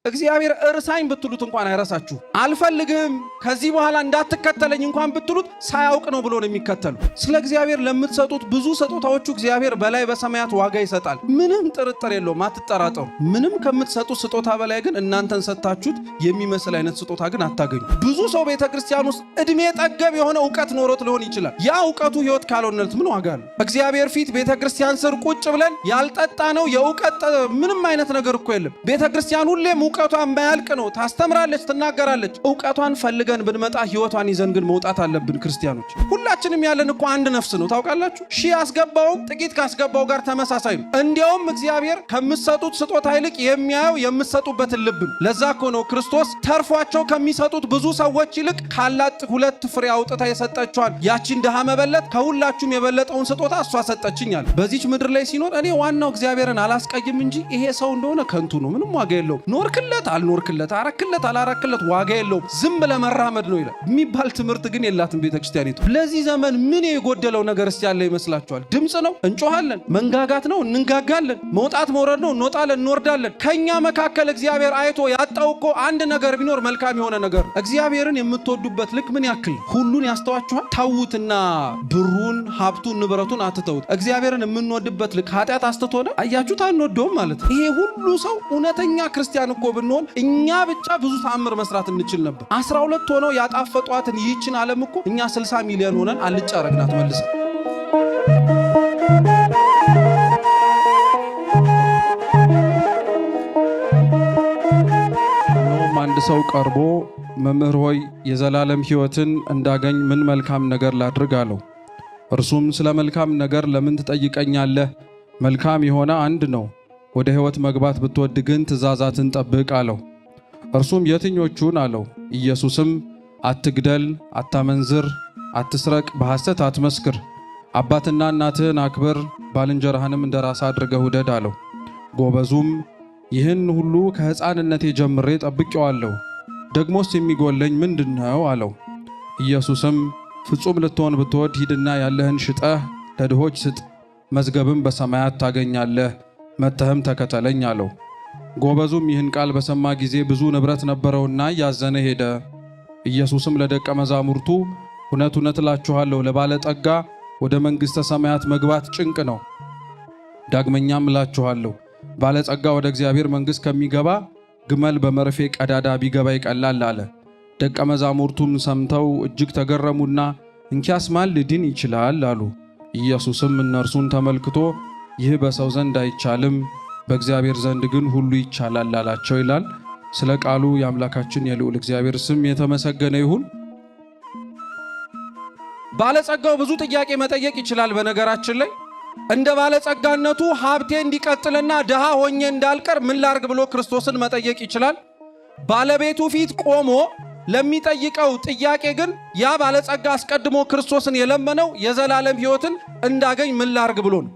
እግዚአብሔር እርሳኝ ብትሉት እንኳን አይረሳችሁ። አልፈልግህም ከዚህ በኋላ እንዳትከተለኝ እንኳን ብትሉት ሳያውቅ ነው ብሎ ነው የሚከተሉ። ስለ እግዚአብሔር ለምትሰጡት ብዙ ስጦታዎቹ እግዚአብሔር በላይ በሰማያት ዋጋ ይሰጣል። ምንም ጥርጥር የለውም፣ አትጠራጠሩ። ምንም ከምትሰጡት ስጦታ በላይ ግን እናንተን ሰጥታችሁት የሚመስል አይነት ስጦታ ግን አታገኙ። ብዙ ሰው ቤተ ክርስቲያን ውስጥ እድሜ ጠገብ የሆነ እውቀት ኖሮት ሊሆን ይችላል። ያ እውቀቱ ህይወት ካልሆነለት ምን ዋጋ አለው? እግዚአብሔር ፊት ቤተ ክርስቲያን ስር ቁጭ ብለን ያልጠጣ ነው የእውቀት ምንም አይነት ነገር እኮ የለም። ቤተ ክርስቲያን ሁሌም እውቀቷ የማያልቅ ነው። ታስተምራለች፣ ትናገራለች። እውቀቷን ፈልገን ብንመጣ ህይወቷን ይዘን ግን መውጣት አለብን። ክርስቲያኖች ሁላችንም ያለን እኮ አንድ ነፍስ ነው። ታውቃላችሁ፣ ሺህ ያስገባውም ጥቂት ካስገባው ጋር ተመሳሳይ ነው። እንዲያውም እግዚአብሔር ከምትሰጡት ስጦታ ይልቅ የሚያየው የምትሰጡበትን ልብ ነው። ለዛ እኮ ነው ክርስቶስ ተርፏቸው ከሚሰጡት ብዙ ሰዎች ይልቅ ካላት ሁለት ፍሬ አውጥታ የሰጠችዋል ያቺን ድሃ መበለት ከሁላችሁም የበለጠውን ስጦታ እሷ ሰጠችኛል። በዚች ምድር ላይ ሲኖር እኔ ዋናው እግዚአብሔርን አላስቀይም እንጂ ይሄ ሰው እንደሆነ ከንቱ ነው፣ ምንም ዋጋ የለውም። ኖርክለት አልኖርክለት፣ አረክለት አላረክለት ዋጋ የለውም፣ ዝም ብለህ መራመድ ነው ይላል የሚባል ትምህርት ግን የላትም ቤተክርስቲያኒቱ። ለዚህ ዘመን ምን የጎደለው ነገር እስቲ ያለ ይመስላችኋል? ድምፅ ነው እንጮሃለን፣ መንጋጋት ነው እንንጋጋለን፣ መውጣት መውረድ ነው እንወጣለን እንወርዳለን። ከኛ መካከል እግዚአብሔር አይቶ ያጣው እኮ አንድ ነገር ቢኖር መልካም የሆነ ነገር ነው። እግዚአብሔርን የምትወዱበት ልክ ምን ያክል ሁሉን ያስተዋችኋል? ተዉትና ብሩን፣ ሀብቱን፣ ንብረቱን አትተዉት። እግዚአብሔርን የምንወድበት ልክ ኃጢአት አስትቶነ አያችሁት፣ አንወደውም ማለት ነው። ይሄ ሁሉ ሰው እውነተኛ ክርስቲያን እኮ ብንሆን እኛ ብቻ ብዙ ተአምር መስራት እንችል ነበር። 12 ሆነው ያጣፈጧትን ይህችን ዓለም እኮ እኛ 60 ሚሊዮን ሆነን አልጫ ረግናት መልሰን። እነሆም አንድ ሰው ቀርቦ መምህር ሆይ የዘላለም ሕይወትን እንዳገኝ ምን መልካም ነገር ላድርግ አለው። እርሱም ስለ መልካም ነገር ለምን ትጠይቀኛለህ? መልካም የሆነ አንድ ነው። ወደ ሕይወት መግባት ብትወድ ግን ትእዛዛትን ጠብቅ አለው። እርሱም የትኞቹን አለው? ኢየሱስም አትግደል፣ አታመንዝር፣ አትስረቅ፣ በሐሰት አትመስክር፣ አባትና እናትህን አክብር፣ ባልንጀራህንም እንደ ራስህ አድርገህ ውደድ አለው። ጎበዙም ይህን ሁሉ ከሕፃንነቴ ጀምሬ ጠብቄዋለሁ፣ ደግሞስ የሚጎለኝ ምንድን ነው አለው። ኢየሱስም ፍጹም ልትሆን ብትወድ ሂድና ያለህን ሽጠህ ለድሆች ስጥ፣ መዝገብም በሰማያት ታገኛለህ፣ መጥተህም ተከተለኝ አለው። ጎበዙም ይህን ቃል በሰማ ጊዜ ብዙ ንብረት ነበረውና እያዘነ ሄደ። ኢየሱስም ለደቀ መዛሙርቱ እውነት እውነት እላችኋለሁ ለባለጠጋ ወደ መንግሥተ ሰማያት መግባት ጭንቅ ነው። ዳግመኛም እላችኋለሁ ባለጸጋ ወደ እግዚአብሔር መንግሥት ከሚገባ ግመል በመርፌ ቀዳዳ ቢገባ ይቀላል አለ። ደቀ መዛሙርቱም ሰምተው እጅግ ተገረሙና እንኪያስ ማን ሊድን ይችላል አሉ። ኢየሱስም እነርሱን ተመልክቶ ይህ በሰው ዘንድ አይቻልም፣ በእግዚአብሔር ዘንድ ግን ሁሉ ይቻላል አላቸው ይላል። ስለ ቃሉ የአምላካችን የልዑል እግዚአብሔር ስም የተመሰገነ ይሁን። ባለጸጋው ብዙ ጥያቄ መጠየቅ ይችላል። በነገራችን ላይ እንደ ባለጸጋነቱ ሀብቴ እንዲቀጥልና ድሃ ሆኜ እንዳልቀር ምን ላርግ ብሎ ክርስቶስን መጠየቅ ይችላል። ባለቤቱ ፊት ቆሞ ለሚጠይቀው ጥያቄ ግን ያ ባለጸጋ አስቀድሞ ክርስቶስን የለመነው የዘላለም ሕይወትን እንዳገኝ ምን ላርግ ብሎ ነው።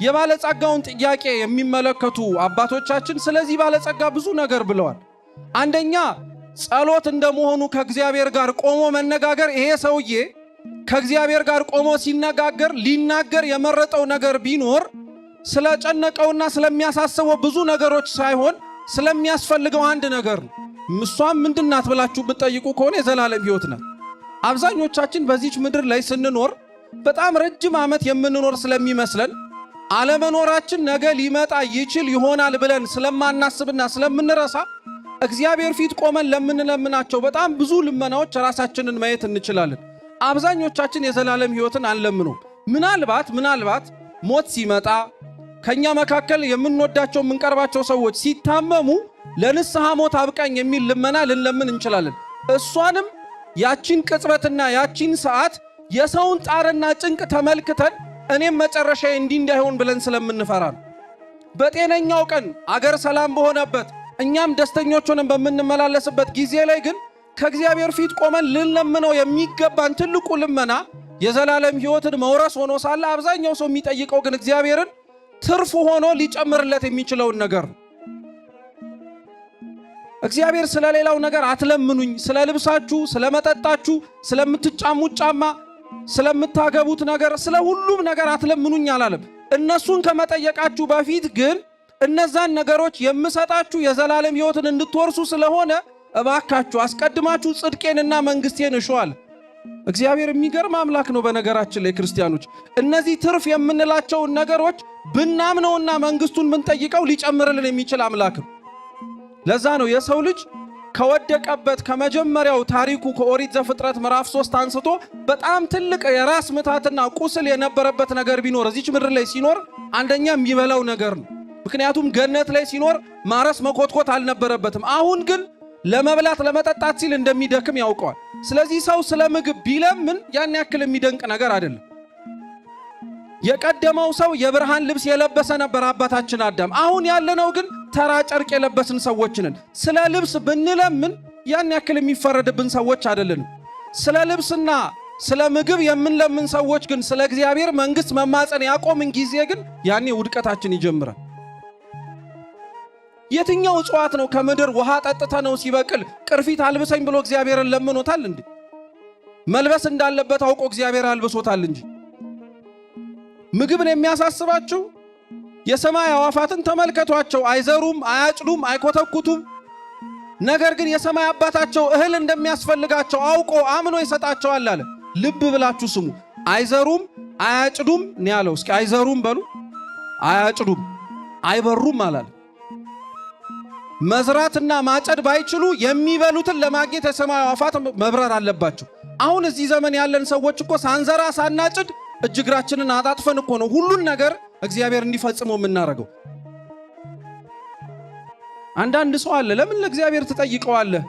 የባለጸጋውን ጥያቄ የሚመለከቱ አባቶቻችን ስለዚህ ባለጸጋ ብዙ ነገር ብለዋል። አንደኛ ጸሎት እንደመሆኑ ከእግዚአብሔር ጋር ቆሞ መነጋገር፣ ይሄ ሰውዬ ከእግዚአብሔር ጋር ቆሞ ሲነጋገር ሊናገር የመረጠው ነገር ቢኖር ስለጨነቀውና ስለሚያሳስበው ብዙ ነገሮች ሳይሆን ስለሚያስፈልገው አንድ ነገር ነው። እሷም ምንድናት ብላችሁ ብትጠይቁ ከሆነ የዘላለም ሕይወት ናት። አብዛኞቻችን በዚች ምድር ላይ ስንኖር በጣም ረጅም ዓመት የምንኖር ስለሚመስለን አለመኖራችን ነገ ሊመጣ ይችል ይሆናል ብለን ስለማናስብና ስለምንረሳ እግዚአብሔር ፊት ቆመን ለምንለምናቸው በጣም ብዙ ልመናዎች ራሳችንን ማየት እንችላለን። አብዛኞቻችን የዘላለም ሕይወትን አንለምነውም። ምናልባት ሞት ሲመጣ ከኛ መካከል የምንወዳቸው የምንቀርባቸው ሰዎች ሲታመሙ ለንስሐ ሞት አብቃኝ የሚል ልመና ልንለምን እንችላለን። እሷንም ያቺን ቅጽበትና ያቺን ሰዓት የሰውን ጣርና ጭንቅ ተመልክተን እኔም መጨረሻዬ እንዲህ እንዳይሆን ብለን ስለምንፈራ ነው። በጤነኛው ቀን አገር ሰላም በሆነበት እኛም ደስተኞች ሆነን በምንመላለስበት ጊዜ ላይ ግን ከእግዚአብሔር ፊት ቆመን ልንለምነው የሚገባን ትልቁ ልመና የዘላለም ሕይወትን መውረስ ሆኖ ሳለ አብዛኛው ሰው የሚጠይቀው ግን እግዚአብሔርን ትርፍ ሆኖ ሊጨምርለት የሚችለውን ነገር ነው። እግዚአብሔር ስለ ሌላው ነገር አትለምኑኝ፣ ስለ ልብሳችሁ፣ ስለ መጠጣችሁ፣ ስለምትጫሙት ጫማ፣ ስለምታገቡት ነገር፣ ስለ ሁሉም ነገር አትለምኑኝ አላለም። እነሱን ከመጠየቃችሁ በፊት ግን እነዛን ነገሮች የምሰጣችሁ የዘላለም ሕይወትን እንድትወርሱ ስለሆነ እባካችሁ አስቀድማችሁ ጽድቄንና መንግሥቴን እሹ አለ። እግዚአብሔር የሚገርም አምላክ ነው። በነገራችን ላይ ክርስቲያኖች እነዚህ ትርፍ የምንላቸውን ነገሮች ብናምነውና መንግስቱን ብንጠይቀው ሊጨምርልን የሚችል አምላክ ነው። ለዛ ነው የሰው ልጅ ከወደቀበት ከመጀመሪያው ታሪኩ ከኦሪት ዘፍጥረት ምዕራፍ 3 አንስቶ በጣም ትልቅ የራስ ምታትና ቁስል የነበረበት ነገር ቢኖር እዚች ምድር ላይ ሲኖር አንደኛ የሚበላው ነገር ነው። ምክንያቱም ገነት ላይ ሲኖር ማረስ መኮትኮት አልነበረበትም። አሁን ግን ለመብላት ለመጠጣት ሲል እንደሚደክም ያውቀዋል። ስለዚህ ሰው ስለ ምግብ ቢለምን ያን ያክል የሚደንቅ ነገር አይደለም። የቀደመው ሰው የብርሃን ልብስ የለበሰ ነበር አባታችን አዳም። አሁን ያለነው ግን ተራ ጨርቅ የለበስን ሰዎች ነን። ስለ ልብስ ብንለምን ያን ያክል የሚፈረድብን ሰዎች አይደለንም። ስለ ልብስና ስለ ምግብ የምንለምን ሰዎች ግን ስለ እግዚአብሔር መንግሥት መማፀን ያቆምን ጊዜ ግን ያኔ ውድቀታችን ይጀምራል። የትኛው እጽዋት ነው ከምድር ውሃ ጠጥተ ነው ሲበቅል ቅርፊት አልብሰኝ ብሎ እግዚአብሔርን ለምኖታል እንዴ? መልበስ እንዳለበት አውቆ እግዚአብሔር አልብሶታል እንጂ። ምግብን የሚያሳስባችሁ የሰማይ አዕዋፋትን ተመልከቷቸው፣ አይዘሩም፣ አያጭዱም፣ አይኮተኩቱም። ነገር ግን የሰማይ አባታቸው እህል እንደሚያስፈልጋቸው አውቆ አምኖ ይሰጣቸዋል አለ። ልብ ብላችሁ ስሙ። አይዘሩም፣ አያጭዱም ነው ያለው። እስኪ አይዘሩም በሉ፣ አያጭዱም፣ አይበሩም አላለ። መዝራትና ማጨድ ባይችሉ የሚበሉትን ለማግኘት የሰማይ አዕዋፋት መብረር አለባቸው። አሁን እዚህ ዘመን ያለን ሰዎች እኮ ሳንዘራ ሳናጭድ እጅ እግራችንን አጣጥፈን እኮ ነው ሁሉን ነገር እግዚአብሔር እንዲፈጽመው የምናደርገው። አንዳንድ ሰው አለ፣ ለምን ለእግዚአብሔር ትጠይቀዋለህ?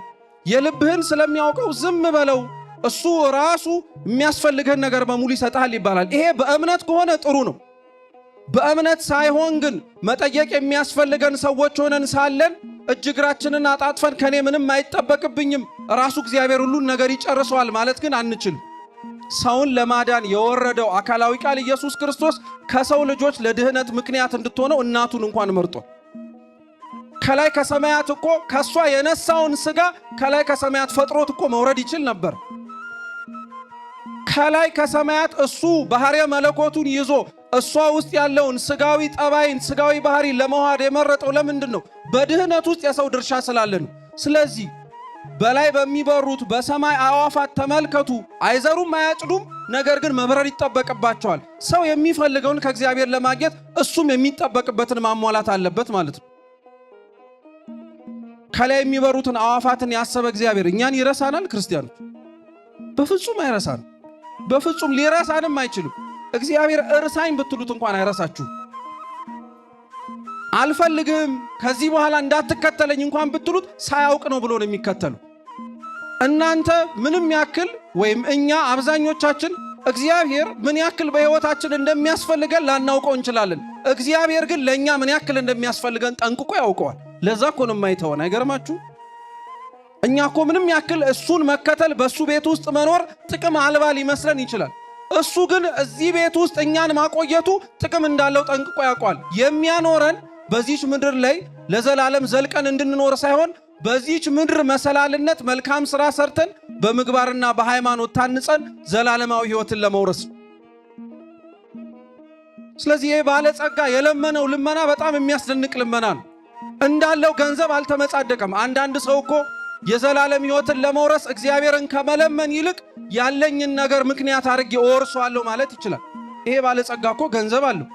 የልብህን ስለሚያውቀው ዝም በለው፣ እሱ ራሱ የሚያስፈልግህን ነገር በሙሉ ይሰጥሃል ይባላል። ይሄ በእምነት ከሆነ ጥሩ ነው። በእምነት ሳይሆን ግን መጠየቅ የሚያስፈልገን ሰዎች ሆነን ሳለን እጅ እግራችንን አጣጥፈን ከኔ ምንም አይጠበቅብኝም ራሱ እግዚአብሔር ሁሉን ነገር ይጨርሰዋል ማለት ግን አንችልም። ሰውን ለማዳን የወረደው አካላዊ ቃል ኢየሱስ ክርስቶስ ከሰው ልጆች ለድህነት ምክንያት እንድትሆነው እናቱን እንኳን መርጦ ከላይ ከሰማያት እኮ ከእሷ የነሳውን ስጋ ከላይ ከሰማያት ፈጥሮት እኮ መውረድ ይችል ነበር። ከላይ ከሰማያት እሱ ባህርየ መለኮቱን ይዞ እሷ ውስጥ ያለውን ስጋዊ ጠባይን ስጋዊ ባህሪ ለመዋሃድ የመረጠው ለምንድን ነው? በድህነት ውስጥ የሰው ድርሻ ስላለ ነው። ስለዚህ በላይ በሚበሩት በሰማይ አዕዋፋት ተመልከቱ፣ አይዘሩም አያጭዱም፣ ነገር ግን መብረር ይጠበቅባቸዋል። ሰው የሚፈልገውን ከእግዚአብሔር ለማግኘት እሱም የሚጠበቅበትን ማሟላት አለበት ማለት ነው። ከላይ የሚበሩትን አዕዋፋትን ያሰበ እግዚአብሔር እኛን ይረሳናል? ክርስቲያኖች በፍጹም አይረሳን። በፍጹም ሊረሳንም አይችልም። እግዚአብሔር እርሳኝ ብትሉት እንኳን አይረሳችሁም። አልፈልግህም ከዚህ በኋላ እንዳትከተለኝ እንኳን ብትሉት ሳያውቅ ነው ብሎ ነው የሚከተሉ። እናንተ ምንም ያክል ወይም እኛ አብዛኞቻችን እግዚአብሔር ምን ያክል በሕይወታችን እንደሚያስፈልገን ላናውቀው እንችላለን። እግዚአብሔር ግን ለእኛ ምን ያክል እንደሚያስፈልገን ጠንቅቆ ያውቀዋል። ለዛ እኮ ነው የማይተወን። አይገርማችሁ? እኛ እኮ ምንም ያክል እሱን መከተል በእሱ ቤት ውስጥ መኖር ጥቅም አልባ ሊመስለን ይችላል። እሱ ግን እዚህ ቤት ውስጥ እኛን ማቆየቱ ጥቅም እንዳለው ጠንቅቆ ያውቀዋል። የሚያኖረን በዚች ምድር ላይ ለዘላለም ዘልቀን እንድንኖር ሳይሆን በዚች ምድር መሰላልነት መልካም ስራ ሰርተን በምግባርና በሃይማኖት ታንጸን ዘላለማዊ ሕይወትን ለመውረስ ነው። ስለዚህ ይህ ባለጸጋ የለመነው ልመና በጣም የሚያስደንቅ ልመና ነው። እንዳለው ገንዘብ አልተመጻደቀም። አንዳንድ ሰው እኮ የዘላለም ሕይወትን ለመውረስ እግዚአብሔርን ከመለመን ይልቅ ያለኝን ነገር ምክንያት አድርጌ እወርሰዋለሁ ማለት ይችላል። ይሄ ባለጸጋ እኮ ገንዘብ አለው።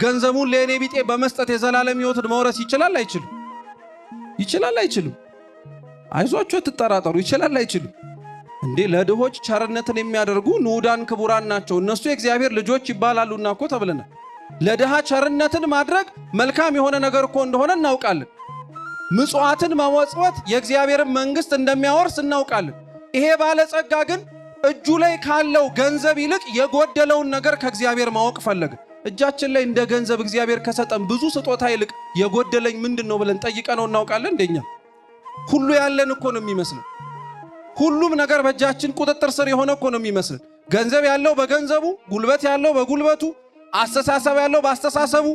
ገንዘቡን ለእኔ ቢጤ በመስጠት የዘላለም ሕይወትን መውረስ ይችላል አይችልም? ይችላል አይችልም? አይዟችሁ አትጠራጠሩ። ይችላል አይችልም? እንዴ ለድሆች ቸርነትን የሚያደርጉ ንዑዳን ክቡራን ናቸው፣ እነሱ የእግዚአብሔር ልጆች ይባላሉና እኮ ተብለናል። ለድሃ ቸርነትን ማድረግ መልካም የሆነ ነገር እኮ እንደሆነ እናውቃለን። ምጽዋትን መመጽወት የእግዚአብሔርን መንግሥት እንደሚያወርስ እናውቃለን። ይሄ ባለጸጋ ግን እጁ ላይ ካለው ገንዘብ ይልቅ የጎደለውን ነገር ከእግዚአብሔር ማወቅ ፈለገ። እጃችን ላይ እንደ ገንዘብ እግዚአብሔር ከሰጠን ብዙ ስጦታ ይልቅ የጎደለኝ ምንድን ነው ብለን ጠይቀነው እናውቃለን? እንደኛ ሁሉ ያለን እኮ ነው የሚመስለን። ሁሉም ነገር በእጃችን ቁጥጥር ስር የሆነ እኮ ነው የሚመስለን። ገንዘብ ያለው በገንዘቡ፣ ጉልበት ያለው በጉልበቱ፣ አስተሳሰብ ያለው በአስተሳሰቡ፣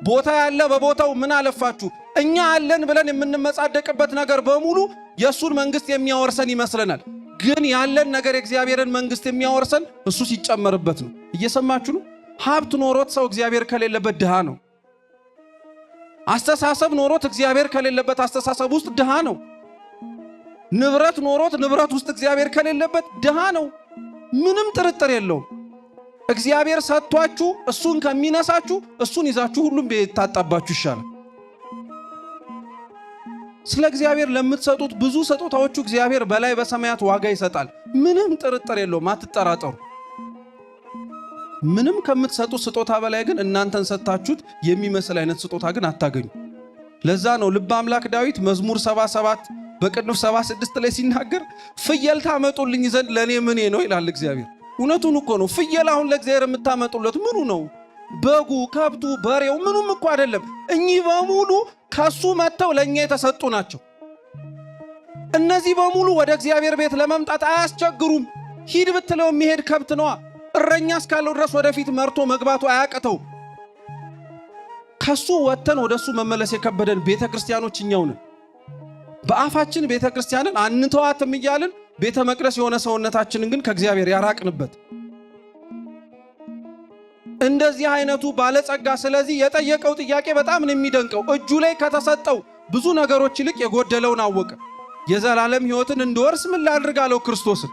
ቦታ ያለ በቦታው። ምን አለፋችሁ እኛ አለን ብለን የምንመጻደቅበት ነገር በሙሉ የእሱን መንግስት የሚያወርሰን ይመስለናል። ግን ያለን ነገር የእግዚአብሔርን መንግስት የሚያወርሰን እሱ ሲጨመርበት ነው። እየሰማችሁ ነው። ሀብት ኖሮት ሰው እግዚአብሔር ከሌለበት ድሃ ነው። አስተሳሰብ ኖሮት እግዚአብሔር ከሌለበት አስተሳሰብ ውስጥ ድሃ ነው። ንብረት ኖሮት ንብረት ውስጥ እግዚአብሔር ከሌለበት ድሃ ነው። ምንም ጥርጥር የለውም። እግዚአብሔር ሰጥቷችሁ እሱን ከሚነሳችሁ እሱን ይዛችሁ ሁሉም ቢታጣባችሁ ይሻላል። ስለ እግዚአብሔር ለምትሰጡት ብዙ ስጦታዎቹ እግዚአብሔር በላይ በሰማያት ዋጋ ይሰጣል። ምንም ጥርጥር የለውም፣ አትጠራጠሩ። ምንም ከምትሰጡት ስጦታ በላይ ግን እናንተን ሰጥታችሁት የሚመስል አይነት ስጦታ ግን አታገኙ። ለዛ ነው ልበ አምላክ ዳዊት መዝሙር 77 በቅንፍ 76 ላይ ሲናገር ፍየል ታመጡልኝ ዘንድ ለእኔ ምኔ ነው ይላል እግዚአብሔር። እውነቱን እኮ ነው። ፍየል አሁን ለእግዚአብሔር የምታመጡለት ምኑ ነው? በጉ፣ ከብቱ፣ በሬው ምኑም እኮ አይደለም። እኚህ በሙሉ ከሱ መጥተው ለእኛ የተሰጡ ናቸው። እነዚህ በሙሉ ወደ እግዚአብሔር ቤት ለመምጣት አያስቸግሩም። ሂድ ብትለው የሚሄድ ከብት ነዋ። እረኛ እስካለው ድረስ ወደፊት መርቶ መግባቱ አያቅተው። ከሱ ወጥተን ወደ እሱ መመለስ የከበደን ቤተ ክርስቲያኖች እኛው ነን። በአፋችን ቤተ ክርስቲያንን አንተዋትም እያልን ቤተ መቅደስ የሆነ ሰውነታችንን ግን ከእግዚአብሔር ያራቅንበት እንደዚህ አይነቱ ባለጸጋ። ስለዚህ የጠየቀው ጥያቄ በጣም ነው የሚደንቀው። እጁ ላይ ከተሰጠው ብዙ ነገሮች ይልቅ የጎደለውን አወቀ። የዘላለም ሕይወትን እንድወርስ ምን ላድርግ አለው ክርስቶስን።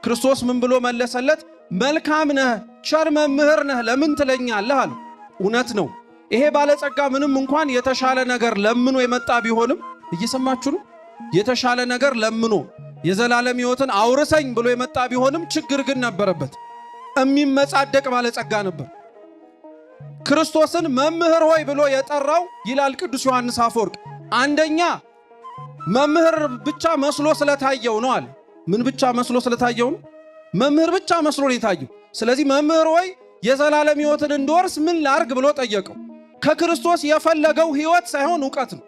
ክርስቶስ ምን ብሎ መለሰለት? መልካም ነህ፣ ቸር መምህር ነህ፣ ለምን ትለኛለህ አለው። እውነት ነው። ይሄ ባለጸጋ ምንም እንኳን የተሻለ ነገር ለምኖ የመጣ ቢሆንም፣ እየሰማችሁ ነው። የተሻለ ነገር ለምኖ የዘላለም ሕይወትን አውርሰኝ ብሎ የመጣ ቢሆንም ችግር ግን ነበረበት። እሚመጻደቅ ባለጸጋ ነበር። ክርስቶስን መምህር ሆይ ብሎ የጠራው ይላል ቅዱስ ዮሐንስ አፈወርቅ፣ አንደኛ መምህር ብቻ መስሎ ስለታየው ነው አለ። ምን ብቻ መስሎ ስለታየው ነው? መምህር ብቻ መስሎ ነው የታየው። ስለዚህ መምህር ሆይ የዘላለም ሕይወትን እንድወርስ ምን ላርግ ብሎ ጠየቀው። ከክርስቶስ የፈለገው ሕይወት ሳይሆን እውቀት ነው።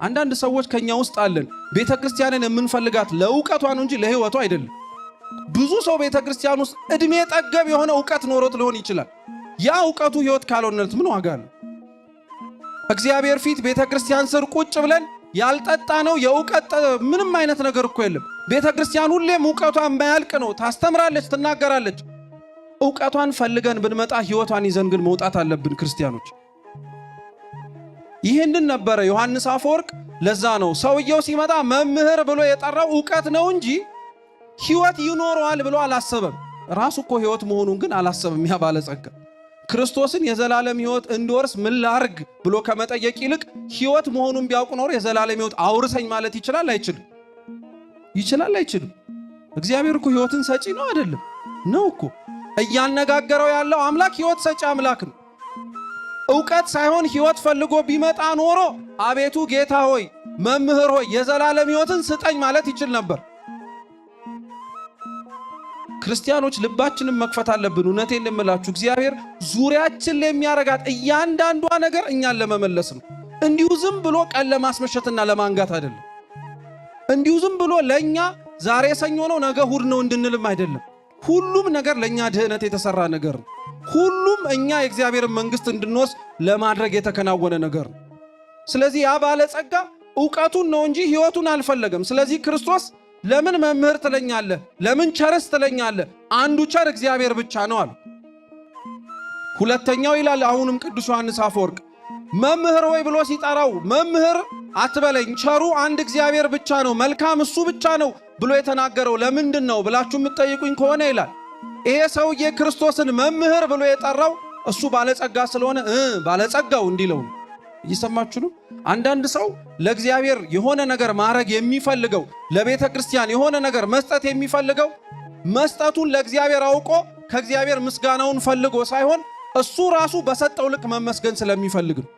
አንዳንድ ሰዎች ከኛ ውስጥ አለን፣ ቤተ ክርስቲያንን የምንፈልጋት ለእውቀቷ ነው እንጂ ለሕይወቷ አይደለም። ብዙ ሰው ቤተ ክርስቲያን ውስጥ ዕድሜ ጠገብ የሆነ እውቀት ኖሮት ሊሆን ይችላል። ያ እውቀቱ ሕይወት ካልሆነለት ምን ዋጋ አለው? እግዚአብሔር ፊት ቤተ ክርስቲያን ስር ቁጭ ብለን ያልጠጣ ነው የእውቀት ምንም አይነት ነገር እኮ የለም። ቤተ ክርስቲያን ሁሌም እውቀቷ የማያልቅ ነው። ታስተምራለች፣ ትናገራለች። እውቀቷን ፈልገን ብንመጣ ሕይወቷን ይዘን ግን መውጣት አለብን ክርስቲያኖች። ይህንን ነበረ ዮሐንስ አፈወርቅ። ለዛ ነው ሰውየው ሲመጣ መምህር ብሎ የጠራው እውቀት ነው እንጂ ሕይወት ይኖረዋል ብሎ አላሰበም። ራሱ እኮ ሕይወት መሆኑን ግን አላሰበም። ያ ባለጸጋ ክርስቶስን የዘላለም ሕይወት እንድወርስ ምን ላርግ ብሎ ከመጠየቅ ይልቅ ሕይወት መሆኑን ቢያውቅ ኖሮ የዘላለም ሕይወት አውርሰኝ ማለት ይችላል አይችልም? ይችላል አይችልም? እግዚአብሔር እኮ ሕይወትን ሰጪ ነው አይደለም? ነው እኮ። እያነጋገረው ያለው አምላክ ሕይወት ሰጪ አምላክ ነው። እውቀት ሳይሆን ሕይወት ፈልጎ ቢመጣ ኖሮ አቤቱ ጌታ ሆይ መምህር ሆይ የዘላለም ሕይወትን ስጠኝ ማለት ይችል ነበር። ክርስቲያኖች ልባችንን መክፈት አለብን። እውነቴን ልምላችሁ እግዚአብሔር ዙሪያችን ላይ የሚያረጋት እያንዳንዷ ነገር እኛን ለመመለስ ነው። እንዲሁ ዝም ብሎ ቀን ለማስመሸትና ለማንጋት አይደለም። እንዲሁ ዝም ብሎ ለእኛ ዛሬ ሰኞ ነው ነገ እሁድ ነው እንድንልም አይደለም። ሁሉም ነገር ለእኛ ድህነት የተሰራ ነገር ነው። ሁሉም እኛ የእግዚአብሔርን መንግሥት እንድንወስድ ለማድረግ የተከናወነ ነገር ነው። ስለዚህ ያ ባለጸጋ እውቀቱን ነው እንጂ ሕይወቱን አልፈለገም። ስለዚህ ክርስቶስ ለምን መምህር ትለኛለህ? ለምን ቸርስ ትለኛለህ? አንዱ ቸር እግዚአብሔር ብቻ ነው አለ። ሁለተኛው ይላል አሁንም ቅዱስ ዮሐንስ አፈወርቅ መምህር ወይ ብሎ ሲጠራው መምህር አትበለኝ፣ ቸሩ አንድ እግዚአብሔር ብቻ ነው፣ መልካም እሱ ብቻ ነው ብሎ የተናገረው ለምንድን ነው ብላችሁ የምትጠይቁኝ ከሆነ ይላል ይሄ ሰውዬ ክርስቶስን መምህር ብሎ የጠራው እሱ ባለጸጋ ስለሆነ ባለጸጋው እንዲለው ነው። እየሰማችሁ ነው። አንዳንድ ሰው ለእግዚአብሔር የሆነ ነገር ማድረግ የሚፈልገው ለቤተ ክርስቲያን የሆነ ነገር መስጠት የሚፈልገው መስጠቱን ለእግዚአብሔር አውቆ ከእግዚአብሔር ምስጋናውን ፈልጎ ሳይሆን እሱ ራሱ በሰጠው ልክ መመስገን ስለሚፈልግ ነው።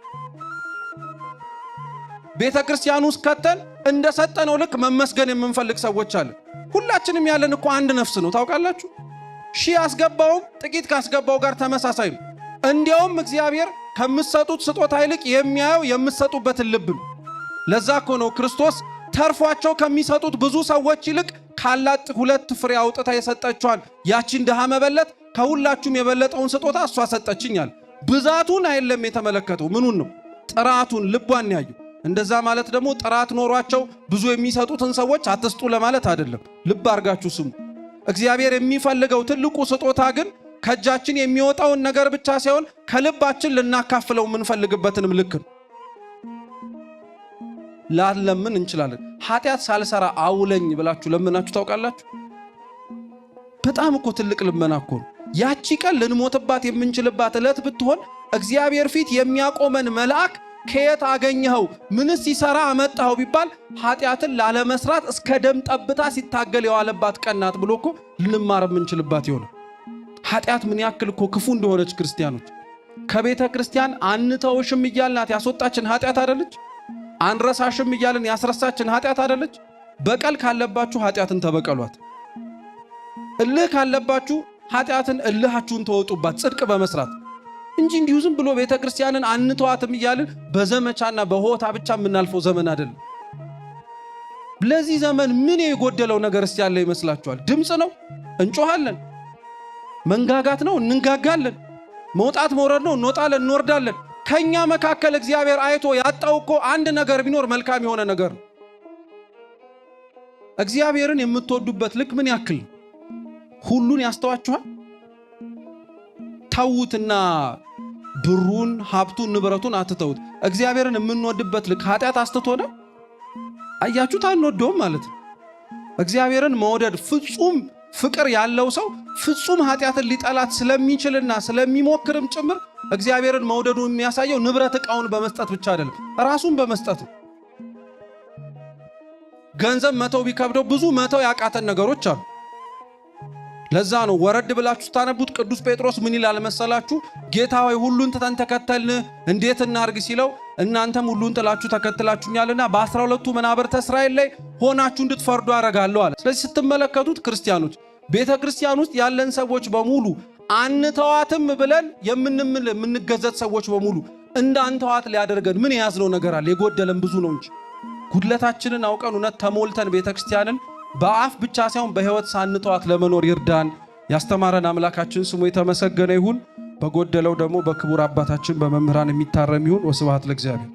ቤተ ክርስቲያን ውስጥ ከተን እንደ ሰጠነው ልክ መመስገን የምንፈልግ ሰዎች አለን። ሁላችንም ያለን እኮ አንድ ነፍስ ነው። ታውቃላችሁ፣ ሺህ ያስገባውም ጥቂት ካስገባው ጋር ተመሳሳይ ነው። እንዲያውም እግዚአብሔር ከምትሰጡት ስጦታ ይልቅ የሚያየው የምትሰጡበትን ልብ ነው። ለዛ እኮ ነው ክርስቶስ ተርፏቸው ከሚሰጡት ብዙ ሰዎች ይልቅ ካላት ሁለት ፍሬ አውጥታ የሰጠችዋን ያቺን ድሃ መበለት ከሁላችሁም የበለጠውን ስጦታ እሷ ሰጠችኛል። ብዛቱን አይደለም የተመለከተው፣ ምኑን ነው? ጥራቱን፣ ልቧን ያዩ። እንደዛ ማለት ደግሞ ጥራት ኖሯቸው ብዙ የሚሰጡትን ሰዎች አትስጡ ለማለት አይደለም። ልብ አድርጋችሁ ስሙ። እግዚአብሔር የሚፈልገው ትልቁ ስጦታ ግን ከእጃችን የሚወጣውን ነገር ብቻ ሳይሆን ከልባችን ልናካፍለው የምንፈልግበትንም ልክ ነው። ላለምን እንችላለን። ኃጢአት ሳልሰራ አውለኝ ብላችሁ ለምናችሁ ታውቃላችሁ? በጣም እኮ ትልቅ ልመና እኮ ነው። ያቺ ቀን ልንሞትባት የምንችልባት ዕለት ብትሆን እግዚአብሔር ፊት የሚያቆመን መልአክ ከየት አገኘኸው? ምንስ ሲሰራ አመጣኸው ቢባል ኃጢአትን ላለመስራት እስከ ደም ጠብታ ሲታገል የዋለባት ቀን ናት ብሎ እኮ ልንማር የምንችልባት ይሆነ። ኃጢአት ምን ያክል እኮ ክፉ እንደሆነች ክርስቲያኖች ከቤተ ክርስቲያን አንተውሽም እያልናት ያስወጣችን ኃጢአት አደለች? አንረሳሽም እያልን ያስረሳችን ኃጢአት አደለች? በቀል ካለባችሁ ኃጢአትን ተበቀሏት። እልህ ካለባችሁ ኃጢአትን እልሃችሁን ተወጡባት ጽድቅ በመስራት እንጂ እንዲሁ ዝም ብሎ ቤተ ክርስቲያንን አንተዋትም እያልን በዘመቻና በሆታ ብቻ የምናልፈው ዘመን አይደለም። ለዚህ ዘመን ምን የጎደለው ነገር እስቲ ያለ ይመስላችኋል? ድምፅ ነው፣ እንጮሃለን። መንጋጋት ነው፣ እንንጋጋለን። መውጣት መውረድ ነው፣ እንወጣለን፣ እንወርዳለን። ከኛ መካከል እግዚአብሔር አይቶ ያጣው እኮ አንድ ነገር ቢኖር መልካም የሆነ ነገር ነው። እግዚአብሔርን የምትወዱበት ልክ ምን ያክል ሁሉን ያስተዋችኋል? ተዉትና ብሩን፣ ሀብቱን፣ ንብረቱን አትተዉት። እግዚአብሔርን የምንወድበት ልክ ኃጢአት አስትቶነ አያችሁት? አንወደውም ማለት ነው። እግዚአብሔርን መውደድ ፍጹም ፍቅር ያለው ሰው ፍጹም ኃጢአትን ሊጠላት ስለሚችልና ስለሚሞክርም ጭምር እግዚአብሔርን መውደዱ የሚያሳየው ንብረት ዕቃውን በመስጠት ብቻ አይደለም፣ ራሱን በመስጠት ነው። ገንዘብ መተው ቢከብደው ብዙ መተው ያቃተን ነገሮች አሉ። ለዛ ነው ወረድ ብላችሁ ስታነቡት ቅዱስ ጴጥሮስ ምን ይላል መሰላችሁ? ጌታ ሆይ ሁሉን ትተን ተከተልን እንዴት እናርግ ሲለው እናንተም ሁሉን ጥላችሁ ተከትላችሁኛልና በ12ቱ መናብርተ እስራኤል ላይ ሆናችሁ እንድትፈርዱ አደርጋለሁ አለ። ስለዚህ ስትመለከቱት ክርስቲያኖች ቤተ ክርስቲያን ውስጥ ያለን ሰዎች በሙሉ አንተዋትም ብለን የምንምል የምንገዘት ሰዎች በሙሉ እንዳንተዋት ሊያደርገን ምን የያዝነው ነገር አለ? የጎደለን ብዙ ነው እንጂ ጉድለታችንን አውቀን እውነት ተሞልተን ቤተ ክርስቲያንን በአፍ ብቻ ሳይሆን በሕይወት ሳንተዋት ለመኖር ይርዳን። ያስተማረን አምላካችን ስሙ የተመሰገነ ይሁን። በጎደለው ደግሞ በክቡር አባታችን በመምህራን የሚታረም ይሁን። ወስብሐት ለእግዚአብሔር።